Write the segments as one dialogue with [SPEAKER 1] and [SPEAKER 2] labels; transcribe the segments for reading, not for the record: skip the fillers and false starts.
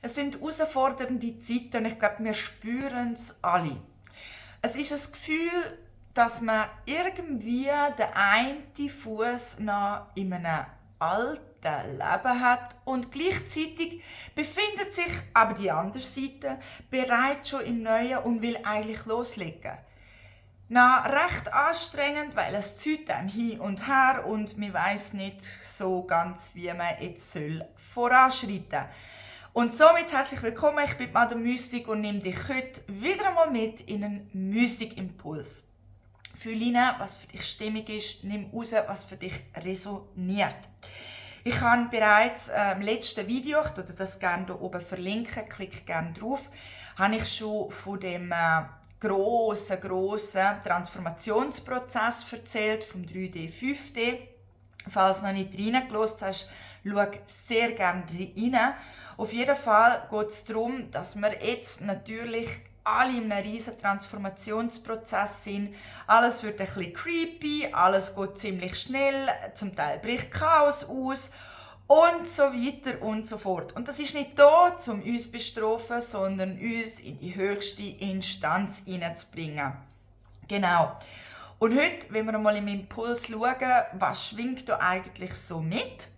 [SPEAKER 1] Es sind herausfordernde Zeiten und ich glaube, wir spüren es alle. Es ist ein Gefühl, dass man irgendwie den einen Fuß noch in einem alten Leben hat und gleichzeitig befindet sich aber die andere Seite bereits schon im Neuen und will eigentlich loslegen. Na, recht anstrengend, weil es zieht einem hin und her und man weiss nicht so ganz, wie man jetzt voranschreiten soll. Und somit herzlich willkommen, ich bin Madame Mystik und nehme dich heute wieder einmal mit in einen Mystik-Impuls. Fühl rein, was für dich stimmig ist, nimm raus, was für dich resoniert. Ich habe bereits im letzten Video, ich würde das gerne hier oben verlinken, klick gerne drauf, habe ich schon von dem grossen Transformationsprozess erzählt, vom 3D, 5D. Falls du noch nicht reingelassen hast, schau sehr gerne rein. Auf jeden Fall geht es darum, dass wir jetzt natürlich alle in einem riesen Transformationsprozess sind. Alles wird ein bisschen creepy, alles geht ziemlich schnell, zum Teil bricht Chaos aus und so weiter und so fort. Und das ist nicht da, um uns zu bestrafen, sondern uns in die höchste Instanz hineinzubringen. Genau. Und heute, wenn wir mal im Impuls schauen, was schwingt da eigentlich so mit?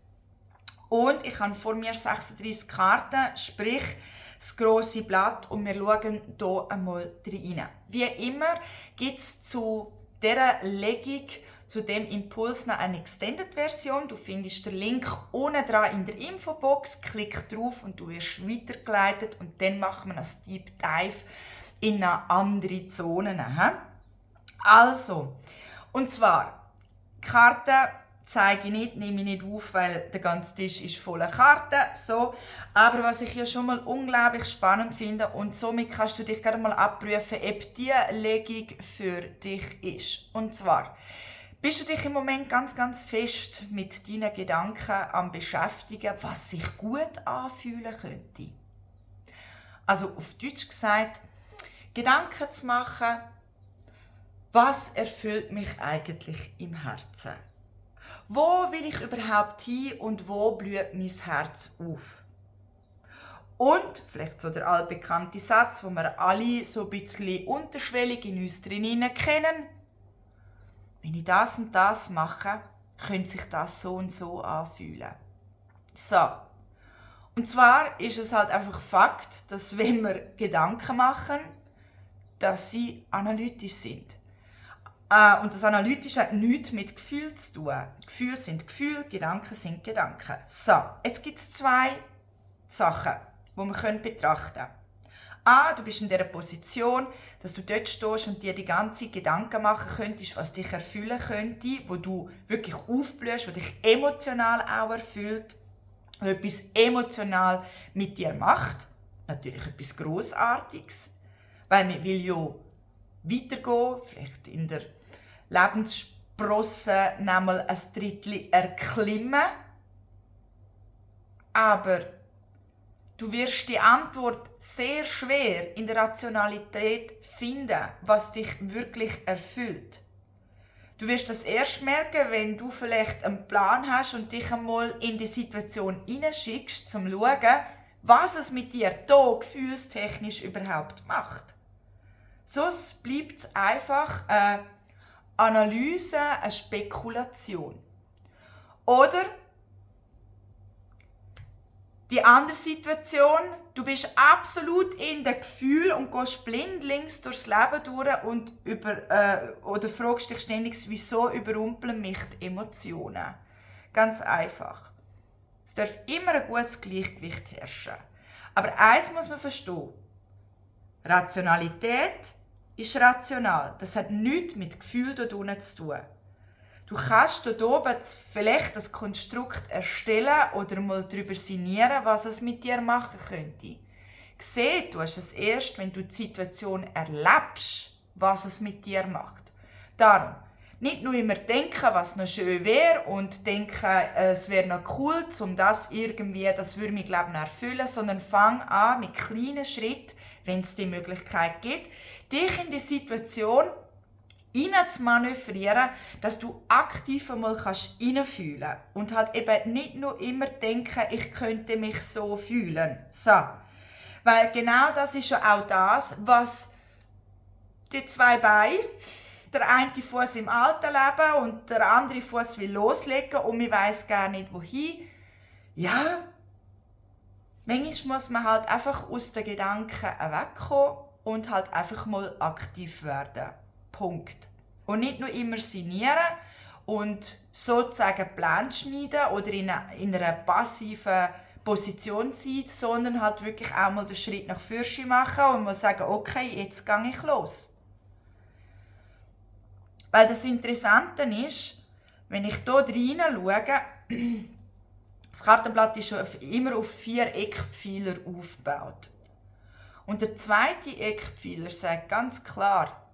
[SPEAKER 1] Und ich habe vor mir 36 Karten, sprich das grosse Blatt, und wir schauen hier einmal rein. Wie immer gibt es zu dieser Legung, zu dem Impuls noch eine Extended-Version. Du findest den Link unten dran in der Infobox, klick drauf und du wirst weitergeleitet und dann machen wir ein Deep Dive in eine andere Zonen. Also, und zwar, Karten zeige ich nicht, nehme ich nicht auf, weil der ganze Tisch ist voller Karten. So. Aber was ich ja schon mal unglaublich spannend finde, und somit kannst du dich gerne mal abprüfen, ob diese Legung für dich ist. Und zwar, bist du dich im Moment ganz fest mit deinen Gedanken am Beschäftigen, was sich gut anfühlen könnte? Also auf Deutsch gesagt, Gedanken zu machen, was erfüllt mich eigentlich im Herzen? Wo will ich überhaupt hin und wo blüht mein Herz auf? Und vielleicht so der allbekannte Satz, den wir alle so ein bisschen unterschwellig in uns drinnen kennen. Wenn ich das und das mache, könnte sich das so und so anfühlen. So. Und zwar ist es halt einfach Fakt, dass wenn wir Gedanken machen, dass sie analytisch sind. Und das Analytische hat nichts mit Gefühl zu tun. Gefühle sind Gefühle, Gedanken sind Gedanken. So, jetzt gibt es zwei Sachen, die wir betrachten können. Du bist in der Position, dass du dort stehst und dir die ganzen Gedanken machen könntest, was dich erfüllen könnte, wo du wirklich aufblühst, was dich emotional auch erfüllt, was etwas emotional mit dir macht. Natürlich etwas Grossartiges, weil man will ja weitergehen, vielleicht in der Lebenssprosse einmal ein Drittel erklimmen. Aber du wirst die Antwort sehr schwer in der Rationalität finden, was dich wirklich erfüllt. Du wirst das erst merken, wenn du vielleicht einen Plan hast und dich einmal in die Situation hineinschickst, um zu schauen, was es mit dir hier gefühlstechnisch überhaupt macht. Sonst bleibt es einfach eine Analyse, eine Spekulation. Oder die andere Situation, du bist absolut in dem Gefühl und gehst blindlings durchs Leben durch und oder fragst dich ständig, wieso überrumpeln mich die Emotionen? Ganz einfach. Es darf immer ein gutes Gleichgewicht herrschen. Aber eins muss man verstehen. Rationalität ist rational. Das hat nichts mit Gefühl dort unten zu tun. Du kannst dort oben vielleicht das Konstrukt erstellen oder mal darüber sinnieren, was es mit dir machen könnte. Sehen du es erst, wenn du die Situation erlebst, was es mit dir macht. Darum, nicht nur immer denken, was noch schön wäre und denken, es wäre noch cool, um das irgendwie, das würde mein Leben erfüllen, sondern fang an mit kleinen Schritten, wenn es die Möglichkeit gibt, dich in die Situation zu manövrieren, dass du aktiv einmal hineinfühlen kannst und halt eben nicht nur immer denken, ich könnte mich so fühlen. So, Weil genau das ist ja auch das, was die zwei Beine, der eine Fuß im alten Leben und der andere Fuß will loslegen und man weiss gar nicht wohin. Ja, manchmal muss man halt einfach aus den Gedanken wegkommen und halt einfach mal aktiv werden. Punkt. Und nicht nur immer sinnieren und sozusagen Pläne schneiden oder in einer passiven Position sein, sondern halt wirklich auch mal den Schritt nach vorne machen und mal sagen, okay, jetzt gehe ich los. Weil das Interessante ist, wenn ich hier rein schaue, das Kartenblatt ist immer auf 4 Eckpfeiler aufgebaut. Und der zweite Eckpfeiler sagt ganz klar,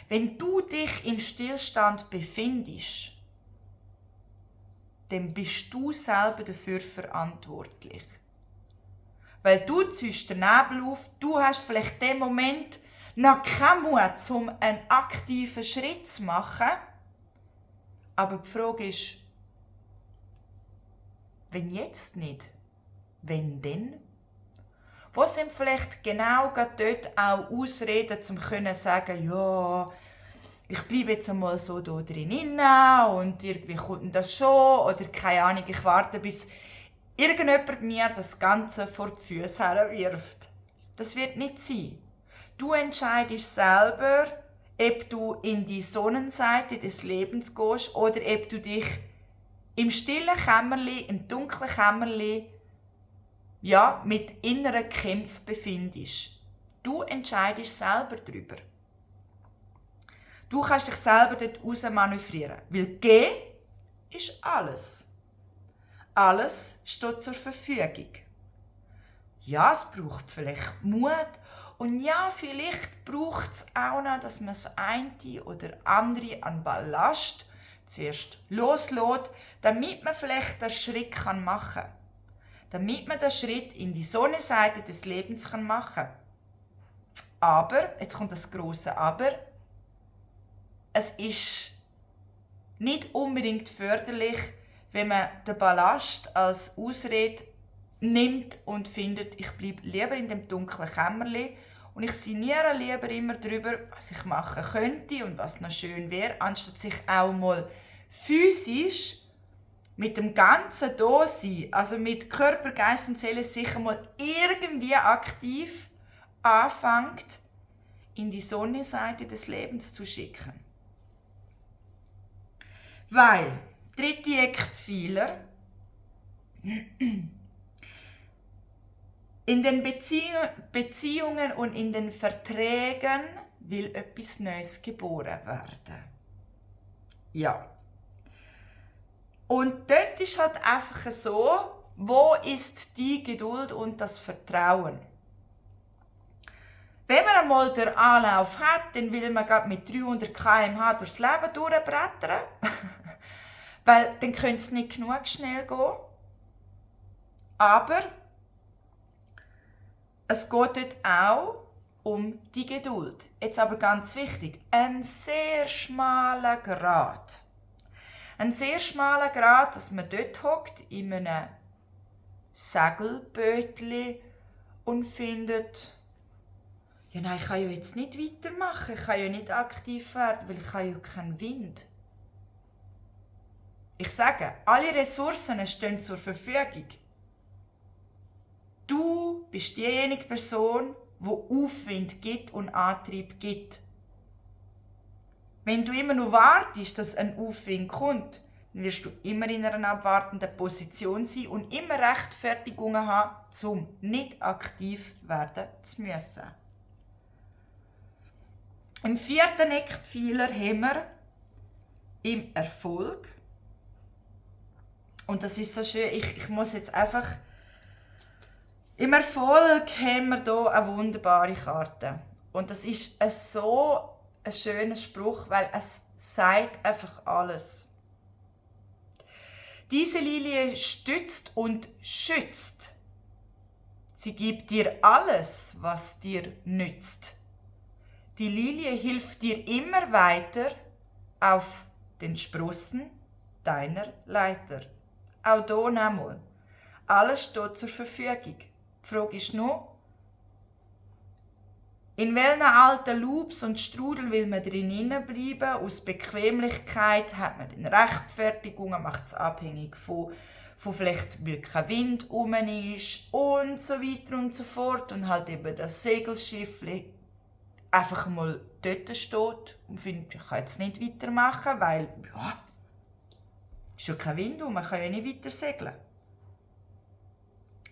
[SPEAKER 1] wenn du dich im Stillstand befindest, dann bist du selber dafür verantwortlich. Weil du ziehst den Nebel auf, du hast vielleicht in dem Moment noch keinen Mut, um einen aktiven Schritt zu machen. Aber die Frage ist, wenn jetzt nicht, wenn denn? Wo sind vielleicht genau dort auch Ausreden, um zu sagen, ja, ich bleibe jetzt einmal so da drin und irgendwie kommt das schon oder keine Ahnung, ich warte, bis irgendjemand mir das Ganze vor die Füße herwirft. Das wird nicht sein. Du entscheidest selber, ob du in die Sonnenseite des Lebens gehst oder ob du dich im stillen Kämmerli, im dunklen Kämmerli, ja, mit inneren Kämpfen befindest. Du entscheidest selber darüber. Du kannst dich selber dort raus manövrieren. Weil gehen ist alles. Alles steht zur Verfügung. Ja, es braucht vielleicht Mut. Und ja, vielleicht braucht es auch noch, dass man das eine oder andere an Ballast zuerst loslässt, damit man vielleicht den Schritt machen kann. Damit man den Schritt in die Sonnenseite des Lebens machen kann. Aber, jetzt kommt das grosse Aber, es ist nicht unbedingt förderlich, wenn man den Ballast als Ausrede nimmt und findet, ich bleibe lieber in dem dunklen Kämmerli und ich sinniere lieber immer darüber, was ich machen könnte und was noch schön wäre, anstatt sich auch mal physisch mit dem ganzen Dasein, also mit Körper, Geist und Seele, sicher mal irgendwie aktiv anfängt, in die Sonnenseite des Lebens zu schicken. Weil, dritte Eckpfeiler, in den Beziehungen und in den Verträgen will etwas Neues geboren werden. Ja. Und dort ist halt einfach so, wo ist die Geduld und das Vertrauen? Wenn man einmal den Anlauf hat, dann will man gerade mit 300 km/h durchs Leben durchbrettern. Weil dann könnte es nicht genug schnell gehen. Aber es geht dort auch um die Geduld. Jetzt aber ganz wichtig, ein sehr schmaler Grat. Ein sehr schmaler Grat, dass man dort hockt in einem Segelbötli und findet, ja nein, ich kann ja jetzt nicht weitermachen, ich kann ja nicht aktiv werden, weil ich habe ja keinen Wind. Ich sage, alle Ressourcen stehen zur Verfügung. Du bist diejenige Person, die Aufwind gibt und Antrieb gibt. Wenn du immer nur wartest, dass ein Aufwind kommt, dann wirst du immer in einer abwartenden Position sein und immer Rechtfertigungen haben, um nicht aktiv werden zu müssen. Im 4. Eckpfeiler haben wir im Erfolg. Und das ist so schön, ich muss jetzt einfach... Im Erfolg haben wir hier eine wunderbare Karte. Und das ist so ein schöner Spruch, weil es sagt einfach alles. Diese Lilie stützt und schützt. Sie gibt dir alles, was dir nützt. Die Lilie hilft dir immer weiter auf den Sprossen deiner Leiter. Auch hier nochmal. Alles steht zur Verfügung. Die Frage ist nur, In welchen alten Loops und Strudel will man drin bleiben? Aus Bequemlichkeit hat man eine Rechtfertigung, macht es abhängig von vielleicht, weil kein Wind rum ist und so weiter und so fort. Und halt eben das Segelschiff einfach mal dort steht und findet, ich kann jetzt nicht weitermachen, weil ja, ist ja kein Wind rum, man kann ja nicht weiter segeln.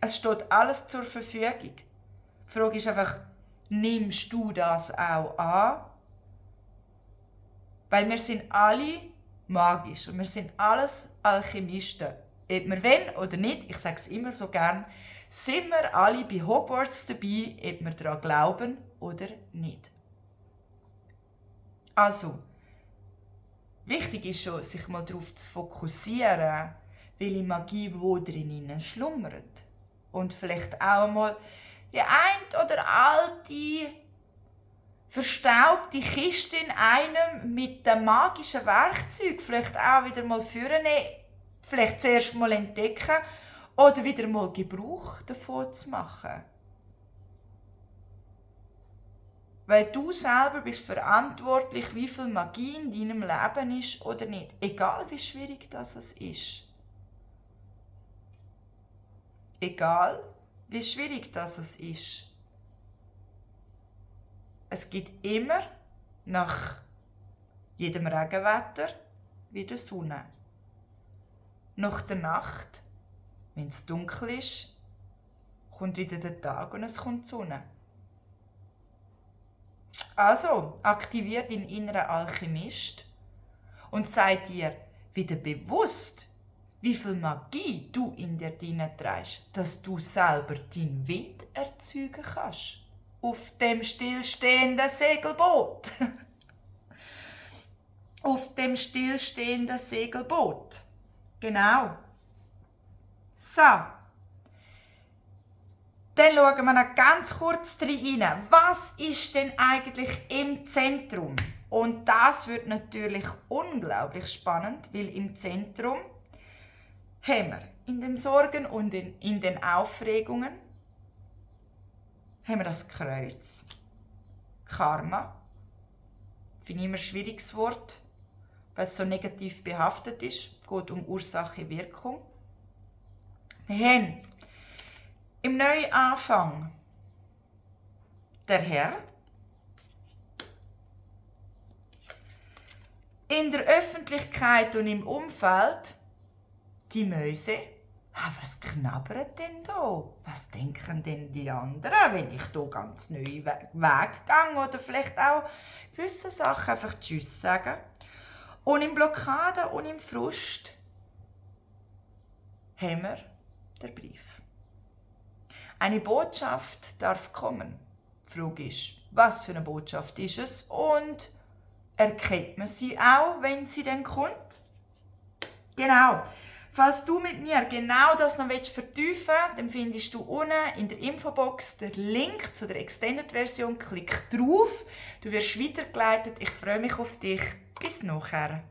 [SPEAKER 1] Es steht alles zur Verfügung. Die Frage ist einfach, nimmst du das auch an? Weil wir sind alle magisch und wir sind alles Alchemisten. Ob wir wollen oder nicht, ich sage es immer so gern, sind wir alle bei Hogwarts dabei, ob wir daran glauben oder nicht. Also, wichtig ist schon, sich mal darauf zu fokussieren, welche Magie wo drinnen schlummert. Und vielleicht auch mal die ein oder alte, verstaubte Kiste in einem mit dem magischen Werkzeug vielleicht auch wieder mal vornehmen, vielleicht zuerst mal entdecken oder wieder mal Gebrauch davon zu machen. Weil du selber bist verantwortlich, wie viel Magie in deinem Leben ist oder nicht. Egal wie schwierig das ist. Egal wie schwierig das ist. Es gibt immer nach jedem Regenwetter wieder Sonne. Nach der Nacht, wenn es dunkel ist, kommt wieder der Tag und es kommt die Sonne. Also, aktivier deinen inneren Alchemist und sei dir wieder bewusst, wie viel Magie du in dir trägst, dass du selber deinen Wind erzeugen kannst. Auf dem stillstehenden Segelboot. Auf dem stillstehenden Segelboot. Genau. So. Dann schauen wir noch ganz kurz rein. Was ist denn eigentlich im Zentrum? Und das wird natürlich unglaublich spannend, weil im Zentrum haben wir in den Sorgen und in den Aufregungen haben wir das Kreuz. Karma. Finde ich immer ein schwieriges Wort, weil es so negativ behaftet ist. Es geht um Ursache-Wirkung. Wir haben im neuen Anfang der Herr. In der Öffentlichkeit und im Umfeld die Mäuse. Was knabbert denn da? Was denken denn die anderen, wenn ich hier ganz neue Weg gehe oder vielleicht auch gewisse Sachen einfach Tschüss sagen? Und in Blockade und im Frust haben wir den Brief. Eine Botschaft darf kommen. Die Frage ist, was für eine Botschaft ist es und erkennt man sie auch, wenn sie dann kommt? Genau. Falls du mit mir genau das noch vertiefen willst, dann findest du unten in der Infobox den Link zu der Extended-Version. Klick drauf. Du wirst weitergeleitet. Ich freue mich auf dich. Bis nachher.